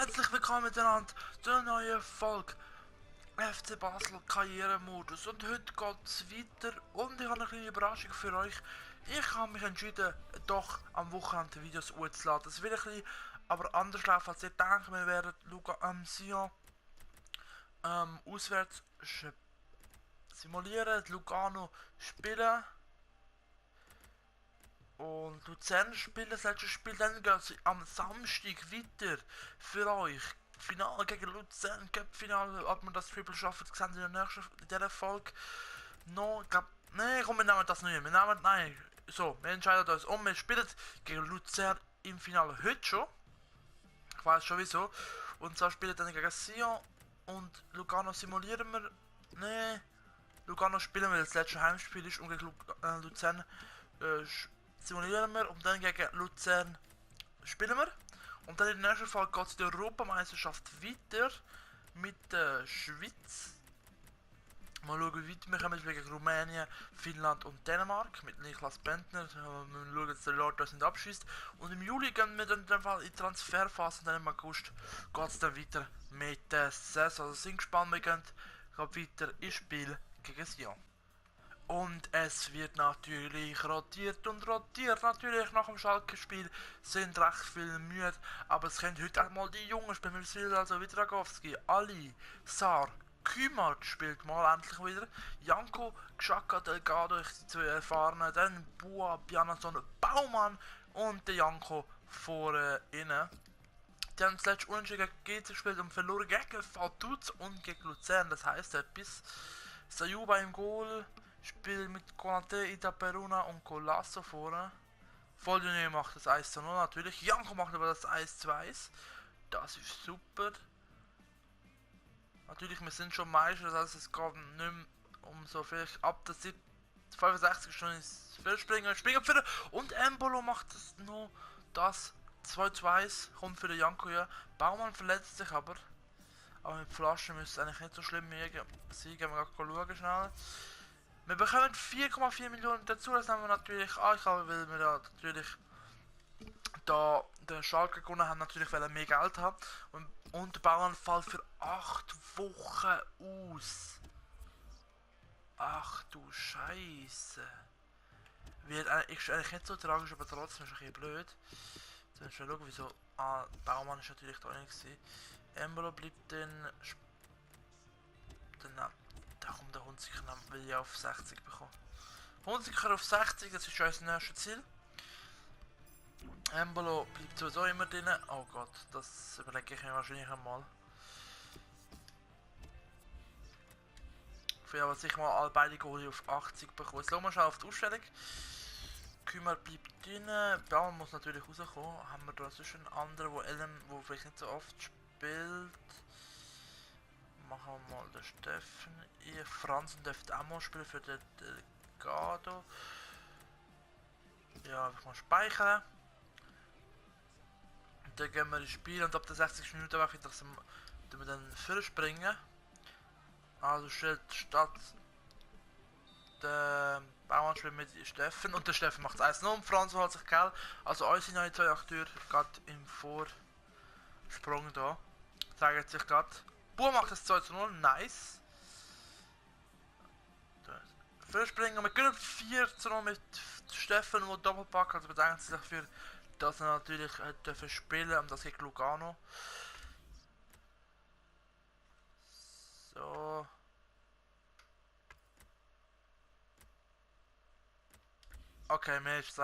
Herzlich willkommen miteinander zu einer neuen Folge FC Basel Karrieremodus. Und heute geht es weiter und ich habe eine kleine Überraschung für euch. Ich habe mich entschieden, doch am Wochenende Videos hochzuladen. Das wird ein bisschen aber anders laufen, als ihr denkt. Wir werden Sion auswärts simulieren, Lugano spielen und Luzern spielen das letzte Spiel. Dann geht es am Samstag weiter für euch. Finale gegen Luzern, Cup-Finale, ob wir das Triple schaffen, das sehen wir in dieser Folge. No, nein, komm, wir nehmen das nicht. Wir entscheiden uns um. Wir spielen gegen Luzern im Finale heute schon. Ich weiß schon wieso. Und zwar spielen wir dann gegen Sion und Lugano simulieren wir. Nee, Lugano spielen wir, das letzte Heimspiel ist und gegen Luzern simulieren wir und dann gegen Luzern spielen wir. Und dann in der nächsten Fall geht es in der Europameisterschaft weiter mit der Schweiz. Mal schauen, wie weit wir kommen gegen Rumänien, Finnland und Dänemark mit Niklas Bentner. Wir schauen, dass der Lord das nicht abschießt. Und im Juli gehen wir dann in dem Fall in die Transferphase und dann im August geht es dann weiter mit der Saison. Also sind gespannt, wir gehen weiter ins Spiel gegen Sion. Und es wird natürlich rotiert und rotiert. Natürlich nach dem Schalke-Spiel sind recht viele müde. Aber es können heute auch mal die Jungen spielen. Wir spielen also wieder Dragowski, Ali, Saar, Kümart spielt mal endlich wieder. Janko, Xhaka, Delgado, die zwei Erfahrenen. Dann Bua, Bjarnason, Baumann und der Janko vorne innen. Die haben das letzte Unentschieden gegen GC gespielt und verloren gegen Vaduz und gegen Luzern. Das heisst etwas. Sayuba im Goal. Spiel mit Konate, Ida Peruna und Colasso vorne. Foldini macht das 1:0 natürlich. Janko macht aber das 1:2. Das ist super. Natürlich, wir sind schon Meister, das heißt, es geht nicht mehr um so viel. Ab der 65 Stunden ins Springen für und Embolo macht das noch das 2:2. Kommt für den Janko, ja. Baumann verletzt sich aber. Aber mit Flaschen müsste es eigentlich nicht so schlimm sein. Wir schauen schnell. Wir bekommen 4,4 Millionen dazu, das nehmen wir natürlich an, weil wir da natürlich da den Schalke gewonnen haben, natürlich weil er mehr Geld hat. Und der Bauern fällt für 8 Wochen aus. Ach du Scheiße. Ist eigentlich nicht so tragisch, aber trotzdem ist es ein bisschen blöd. Jetzt müssen wir schauen, wieso. Baumann ist natürlich da nicht gewesen. Embolo bleibt dann. Da kommt der Hunziker, will ich auf 60 bekommen. Hunziker auf 60, das ist unser nächstes Ziel. Embolo bleibt sowieso immer drin. Oh Gott, das überlege ich mir wahrscheinlich einmal. Ich will aber sicher mal alle beide Goalie auf 80 bekommen. Jetzt schauen wir schon auf die Ausstellung. Kümmer bleibt drin. Baumann muss natürlich rauskommen. Haben wir da sonst einen anderen, der vielleicht nicht so oft spielt. Machen wir mal den Steffen. Franzen dürfte auch mal spielen für den Delgado. Ja, ich mal speichern. Und dann gehen wir ins Spiel und ab der 60 Minuten wir dann vorspringen. Also statt der Baumann spielt mit Steffen und der Steffen macht es 1:0 und Franz holt sich Geld. Also unsere neue zwei Akteure gerade im Vorsprung da. Zeigen sich gerade. Bua macht das 2:0, nice. Vorspringen, wir können 4:0 mit Steffen und Doppelpack, also bedanken Sie sich dafür, dass er natürlich dürfen spielen und das gegen Lugano. So. Okay, mir ist es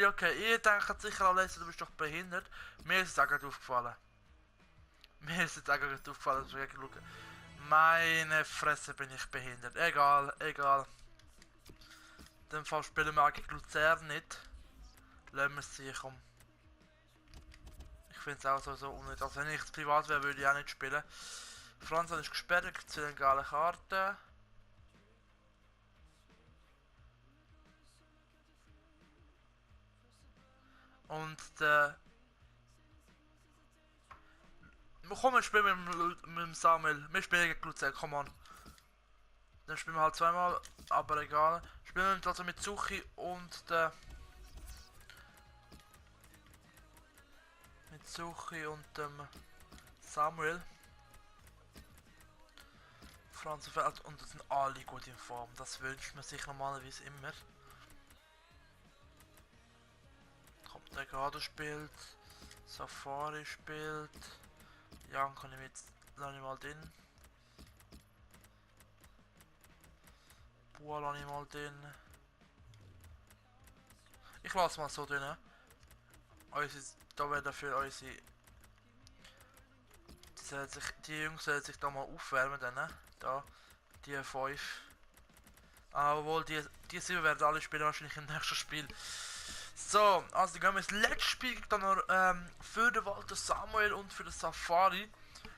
okay, ihr denkt sicher alles, du bist doch behindert. Mir ist es auch gerade aufgefallen. Mir ist jetzt auch gerade aufgefallen, dass wir schauen. Meine Fresse, bin ich behindert. Egal. In dem Fall spielen wir gegen Luzern nicht. Lassen wir es sich um. Ich finde es auch so unnötig. Also wenn ich privat wäre, würde ich auch nicht spielen. Franz ist gesperrt zu den geilen Karten. Und der... Komm, wir spielen mit dem Samuel. Wir spielen gegen Luzern, come on. Dann spielen wir halt zweimal, aber egal. Spielen wir also mit Suchi und der... Mit Suchi und dem Samuel. Franz Feld und das sind alle gut in Form. Das wünscht man sich normalerweise immer. Kommt der gerade spielt. Safari spielt. Jan kann ich jetzt lasse ich mal drin. Bua lasse ich mal drin. Ich lasse mal so drin. Da werden für unsere. Die Jungs sollen sich da mal aufwärmen. Da. Die 5. Obwohl die 7 werden alle spielen wahrscheinlich im nächsten Spiel. So, also gehen wir ins letzte Spiel dann noch für den Walter Samuel und für den Safari.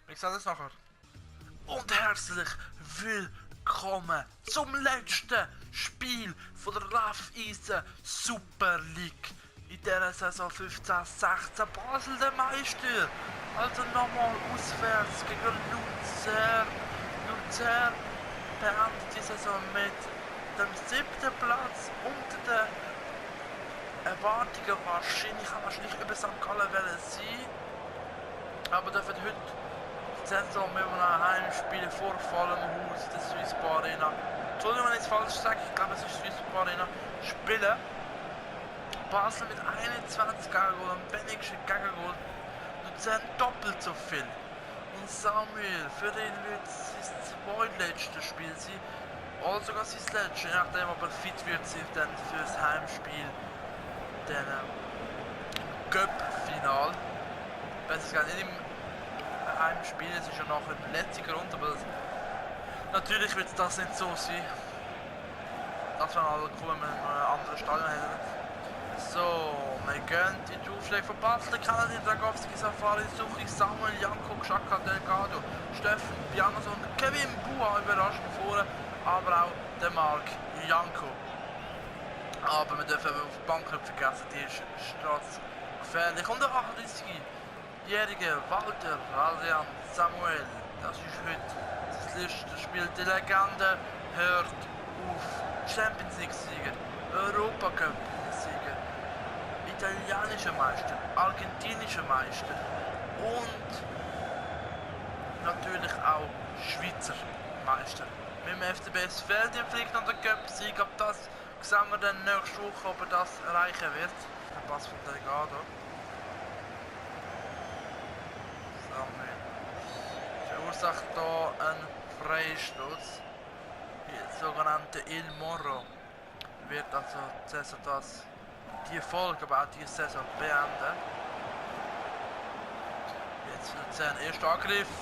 Ich sage das nachher. Und herzlich willkommen zum letzten Spiel von der Raiffeisen Super League. In dieser Saison 15/16 Basel der Meister. Also nochmal auswärts gegen Luzern. Luzern beendet die Saison mit dem 7. Platz unter den Erwartungen wahrscheinlich über St. Gallen sein. Aber dürfen heute die Saison mit einem Heimspiel vor vollem Haus in der Swissbar Arena. Entschuldigung, wenn ich es falsch sage, ich glaube es ist Swissbar Arena. Spielen. Basel mit 21 Gegengol, am wenigsten Gegengol. Luzern doppelt so viel. Und Samuel, für ihn wird es sein zweitletztes Spiel sein. Oder sogar sein letztes, je nachdem ob er fit wird sein dann für das Heimspiel. Dann im Cup-Final. Besser gesagt nicht im Heimspiel, es ist ja nachher der letzte Grund, aber natürlich wird das nicht so sein. Das wäre alle cool, wenn wir ein anderes Stadion hätten. So, wir gehen in die Aufschläge von Basel, Kennedy, Dragowski, Safari, Suchi, Samuel, Janko, Xhaka, Delgado, Steffen, Pianos und Kevin Bua überraschend vorne, aber auch der Marc Janko. Aber wir dürfen auf die Bank nicht vergessen, die ist gefährlich. Und der 38-jährige Walter Adrian Samuel, das ist heute das letzte Spiel. Die Legende hört auf. Champions League-Sieger, Europacup-Sieger, italienischer Meister, argentinischer Meister und natürlich auch Schweizer Meister. Mit dem FCB Svelden fliegt noch der Cup-Sieg, ab das sehen wir dann nächste Woche, ob er das erreichen wird. Der Pass von Delgado. Verursacht hier einen Freistoß. Der sogenannte Il Moro wird also die Folge, aber auch die Saison beenden. Jetzt Luzern, erster Angriff.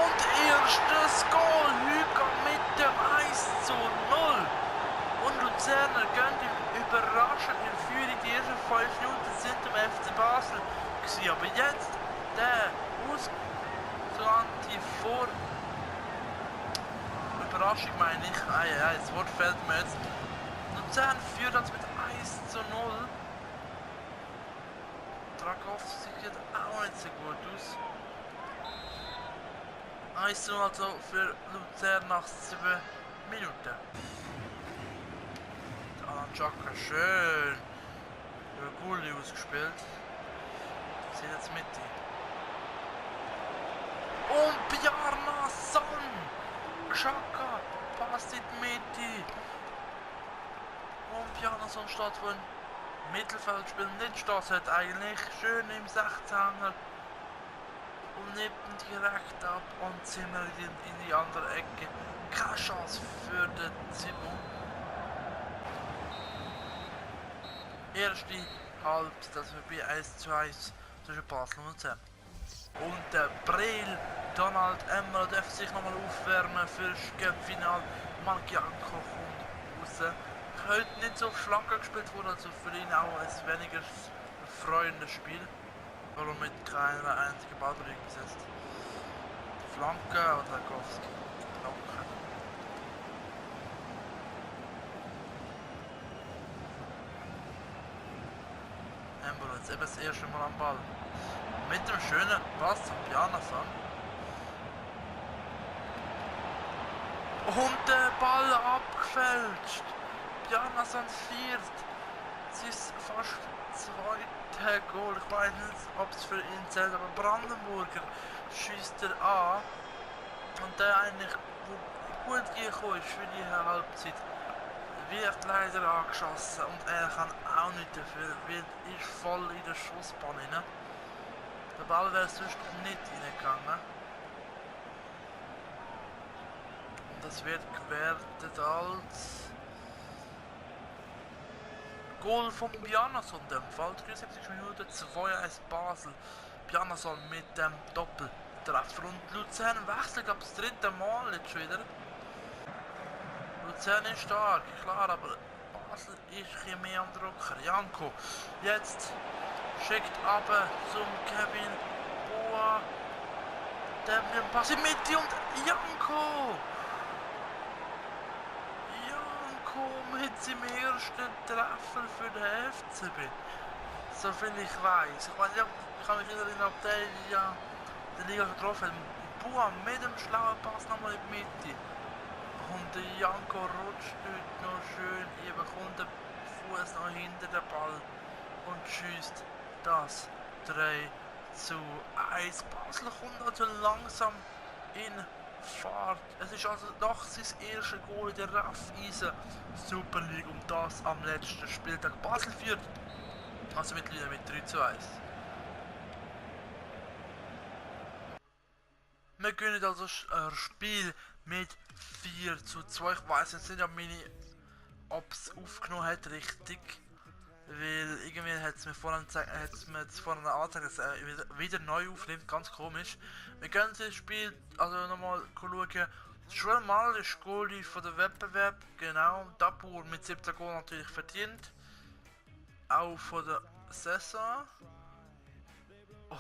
Und erstes Goal, Hüger mit dem 1:0. Und Luzerner gehen überraschend in Führung. Die ersten 5 Minuten sind im FC Basel gewesen. Aber jetzt der Ausgang, die vor Überraschung meine ich. Das Wort fällt mir jetzt. Luzern führt uns mit 1:0. Dragowski sieht auch nicht so gut aus. 1:0 also für Luzern nach 7 Minuten. Alan Xhaka schön über Gulli ausgespielt. Sieht jetzt mit. Und Bjarnason! Xhaka passt in die Mitte. Und Bjarnason steht, wo ein Mittelfeldspiel nicht steht, hat eigentlich schön im 16er. Und nimmt direkt ab und zimmert in die andere Ecke. Keine Chance für den Simon. Erste Halbzeit, also bei 1:1 zwischen Basel und Luzern. Und der Brill, Donald Emmer darf sich nochmal aufwärmen für das Cup-Final. Marc Janko kommt raus. Heute nicht so auf Flanke gespielt wurde, also für ihn auch ein weniger freudendes Spiel. Warum mit keiner einzigen Ballberührung besetzt. Flanke und Dragowski. Flanke. Ember jetzt eben das erste Mal am Ball. Mit dem schönen Pass von Bjarnason. Und der Ball abgefälscht. Bjarnason viert. Es ist fast zweite Goal. Ich weiß nicht, ob es für ihn zählt, aber Brandenburger schießt er an. Und der eigentlich, wo gut gekommen ist für die Halbzeit, wird leider angeschossen und er kann auch nicht dafür, weil ist voll in der Schussbahn rein. Der Ball wäre sonst nicht reingegangen. Und das wird gewertet als Goal von Bjarnason in dem Fall. 73 Minuten, 2-1 Basel. Bjarnason mit dem Doppeltreffer. Und Luzern wechselt, glaube ich, das dritte Mal jetzt schon wieder. Luzern ist stark, klar, aber Basel ist ein bisschen mehr am Drucker. Janko jetzt schickt aber zum Kevin Boa. Der mit dem Pass in die Mitte und Janko! Mit seinem ersten Treffer für den FCB. So viel ich weiß. Ich weiß nicht, ich kann mich erinnern, ob der ja die Liga getroffen hat. Buam mit dem schlauen Pass nochmal in die Mitte. Und der Janko rutscht dort noch schön, er bekommt den Fuß noch hinter den Ball und schießt das 3-1. Basel kommt also langsam in Fahrt. Es ist also doch sein erstes Goal in der Raiffeisen Super League und das am letzten Spieltag. Basel führt also mittlerweile mit 3-1. Wir gewinnen also ein Spiel mit 4-2. Ich weiß jetzt nicht, ob es aufgenommen hat richtig. Weil irgendwie hat es mir vorhin angezeigt, dass er wieder neu aufnimmt, ganz komisch. Wir können das Spiel also nochmal schauen. Schon mal ist Goalie von der Wettbewerb, genau, Dabur mit 17 Goal natürlich verdient. Auch von der Saison.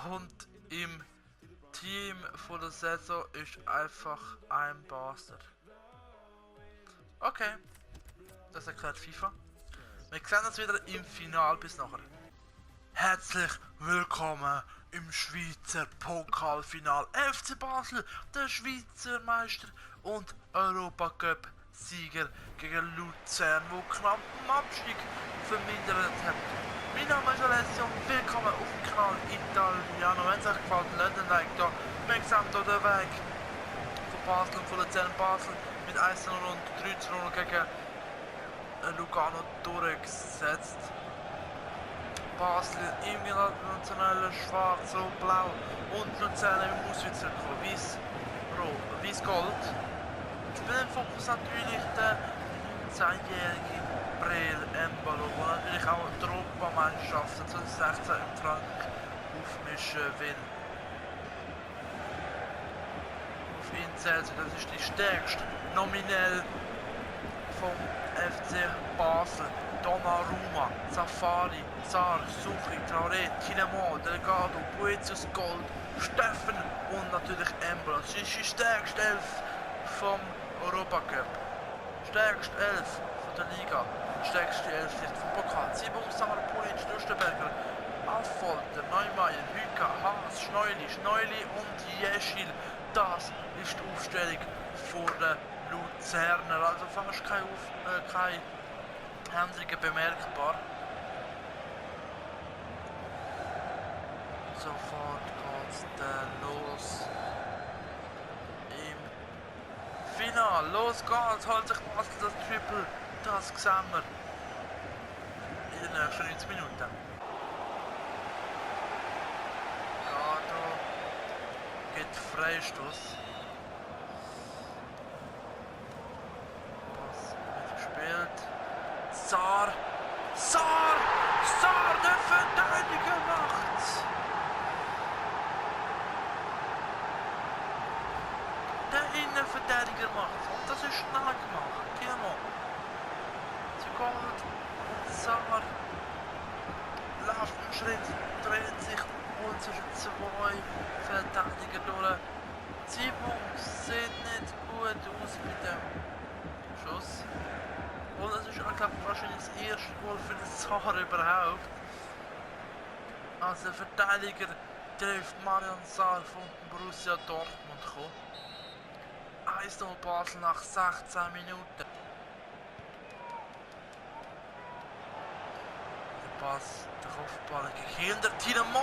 Und im Team von der Saison ist einfach ein Bastard. Okay, das erklärt FIFA. Wir sehen uns wieder im Finale. Bis nachher. Herzlich willkommen im Schweizer Pokalfinal. FC Basel, der Schweizer Meister und Europacup-Sieger gegen Luzern, wo knapp den Abstieg vermindert hat. Mein Name ist Alessio und willkommen auf dem Kanal Italiano. Wenn es euch gefällt, lasst ein Like da. Wir sehen hier den Weg von Basel und von Luzern. Basel mit 1-0 und 3-0 gegen Lugano durchgesetzt. Basel im internationalen Schwarz-Rot-Blau und Luzern im Auswärtstrikot Weiß-Gold. Spielfokus natürlich der 10-jährige Breel Embalo, der natürlich auch die Europameisterschaft 2016 im Frank aufmischen will. Auf ihn zählt, das ist die stärkste nominell vom FC Basel. Donnarumma, Safari, Sarr, Sucri, Traoré, Tilemon, Delgado, Boetius, Gold, Steffen und natürlich Embolo. Das ist die stärkste Elf vom Europacup. Stärkste Elf von der Liga. Stärkste Elf vom Pokal. Simon, Sarr, Pulic, Lustenberger, Affolter, Neumeier, Hüka, Haas, Schneuli und Jeschil. Das ist die Aufstellung vor der Luzerner. Also fast keine Änderungen bemerkbar. Sofort geht's dann los im Finale. Los geht's, holt sich Basel das Triple. Das sehen wir in den nächsten 90 Minuten. Gado gibt Freistoß. Pass wird gespielt. Sarr, der Verteidiger macht's! Der Innenverteidiger macht's und das ist schnell gemacht. Timo, Gold und Sarr läuft einen Schritt, dreht sich und zwischen zwei Verteidiger durch. Timo sieht nicht gut aus mit dem Schuss. Und es ist, ich glaube, wahrscheinlich das erste Goal für den Sarr überhaupt. Also der Verteidiger trifft Marian Sarr von Borussia Dortmund. 1-0 Basel nach 16 Minuten. Der Pass, der Kopfball gegen der Tilemon.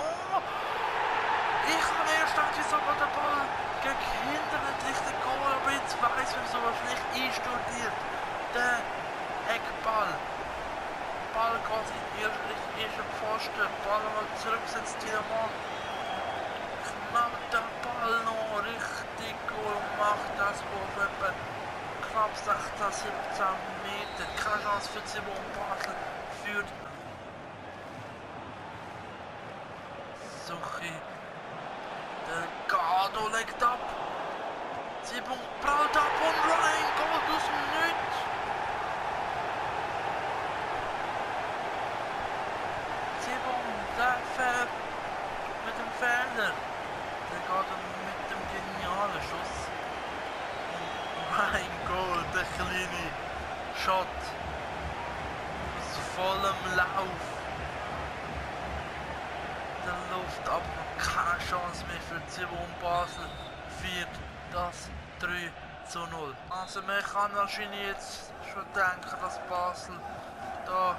Ich habe erst gedacht, wieso geht der Ball gegen hinten nicht richtig Goal, aber jetzt weiss man so wahrscheinlich einstudiert. Der Eckball. Ball quasi erst am Pfosten, Ball mal zurücksetzt Tiedemann. Knallt der Ball noch richtig und macht das auf etwa knapp 16, 17 Meter. Keine Chance für Simon Basel. Führt Suchi. Delgado legt ab. Simon prallt ab und rein. Goal aus dem Nichts. Simon, der fährt mit dem Ferner. Delgado mit dem genialen Schuss. Und rein Goal, der kleine Shot. Aus vollem Lauf. Der Luft ab, noch keine Chance mehr für Simon Basel. Führt das 3:0. Also man kann wahrscheinlich jetzt schon denken, dass Basel da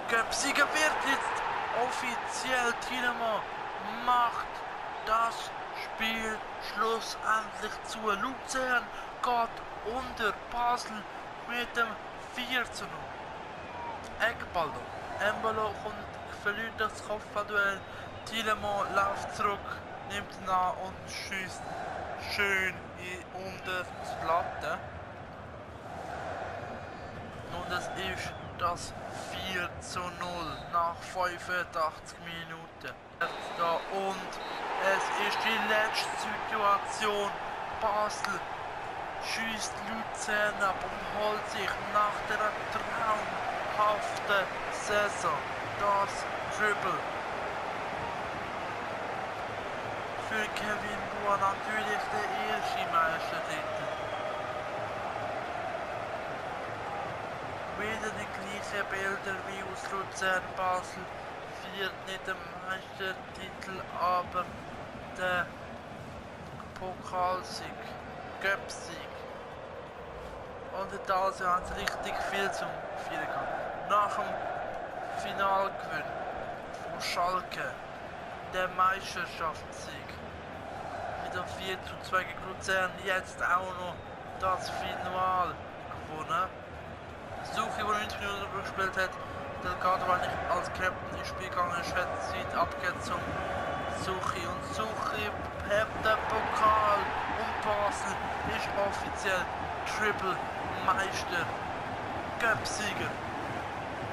Cup-Sieger wird. Jetzt offiziell Tiedemann macht das Spiel schlussendlich zu. Luzern geht unter Basel mit dem 4:0. Eckball da. Embolo verliert das Kopfballduell. Tiedemann läuft zurück, nimmt ihn an und schießt schön unter die Latte. Und es ist das 4:0 nach 85 Minuten. Da und es ist die letzte Situation. Basel schießt Luzern ab und holt sich nach der traumhaften Saison das Triple. Für Kevin Buhr natürlich der erste Meistertitel. Wieder die gleichen Bilder wie aus Luzern. Basel feiert nicht den Meistertitel, aber der Pokalsieg, Cup-Sieg. Und in Italien haben sie richtig viel zum Feiern gehabt. Nach dem Finalgewinn von Schalke, der Meisterschaftssieg mit dem 4:2 gegen Luzern, jetzt auch noch das Final gewonnen. Suchi, der 90 Minuten gespielt hat, Delgado war nicht als Captain ins Spiel gegangen, ist, hat Zeit abgegeben zum Suchi und Suchi hebt den Pokal und Basel ist offiziell Triple Meister, Cup-Sieger,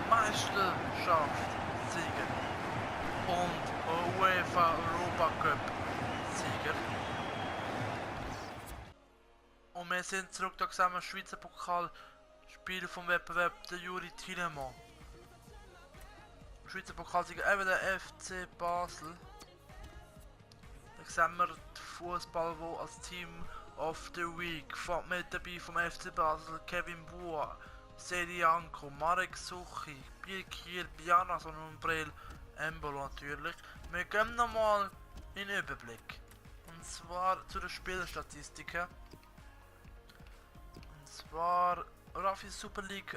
Meisterschaftssieger und UEFA Europa Cup Sieger. Und wir sind zurück da zusammen Schweizer Pokal Spieler vom Wettbewerb, der Juri Tiedemann. Schweizer Pokalsieger eben der FC Basel. Da sehen wir den Fußball, wo als Team of the Week mit dabei vom FC Basel Kevin Buhr, Serianko, Marek Suchi, Birkir, Biana Sonnenbrell, Embolo natürlich. Wir gehen nochmal in den Überblick. Und zwar zu den Spielstatistiken. Und zwar Rafi Super League.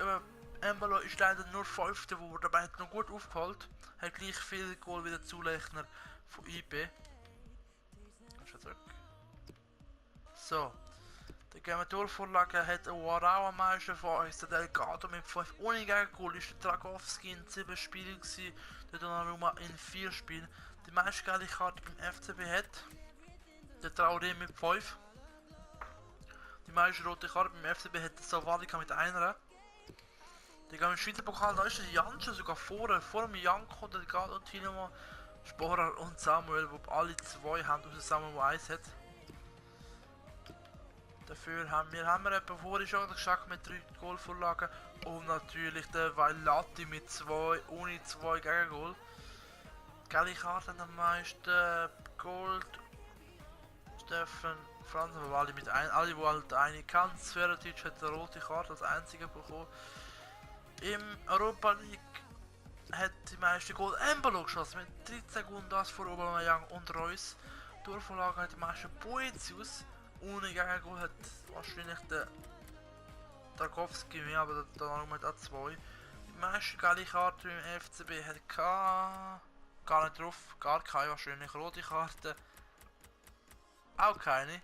Embolo ist leider nur 5. geworden, aber hat noch gut aufgeholt. Hat gleich viel Goal wie der Zulechner von IB. So. Der Gematorvorlage hat ein Warau am meisten von uns. Der Delgado mit 5 ohne Gegengoal ist der Dragowski in 7 Spielen gewesen. Der Donnarumma in 4 Spielen. Die meiste gelbe Karte beim FCB hat der Traoré mit 5. Die meiste rote Karte beim FCB hat der Savalika mit 1. Die gehen im Schweizer Pokal, da ist der Janschen sogar vor dem Janko, der Delgado, Tiedemann, Sporer und Samuel, wo alle 2 haben, außer Samuel, der 1 hat. Dafür haben wir etwa vorhin schon geschafft mit 3 Goalvorlagen und natürlich der Vailati mit 2, ohne 2 Gegengol. Gelbe Karte haben am meisten Gold, Steffen, Franz, aber alle mit alle, die halt eine kann. Sveratic hat eine rote Karte als einziger bekommen. Im Europa League hat die meisten Goal Embolo geschossen mit 13 Goal, das vor Aubameyang und Reus. Durchvorlagen hat die meisten Boetius. Ohne Gegengol hat wahrscheinlich der Tarkowski mehr, aber der Donnarumma hat auch 2. Die meisten geile Karten im FCB hat Gar nicht drauf, gar keine, wahrscheinlich rote Karte. Auch keine.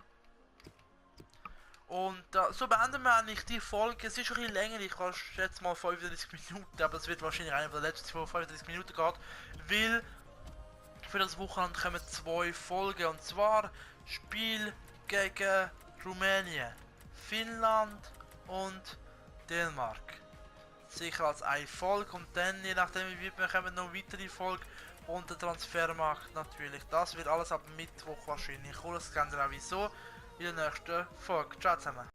Und so beenden wir eigentlich die Folge. Es ist ein bisschen länger, ich schätze mal 35 Minuten, aber es wird wahrscheinlich eine der letzten 35 Minuten geht, weil für das Wochenende kommen 2 Folgen, und zwar Spiel gegen Rumänien, Finnland und Dänemark. Sicher als eine Folge, und dann, je nachdem wie weit wir kommen, noch weitere Folge und der Transfermarkt natürlich. Das wird alles ab Mittwoch wahrscheinlich. Cooles kennt ihr auch wieso in der nächsten Folge. Ciao zusammen.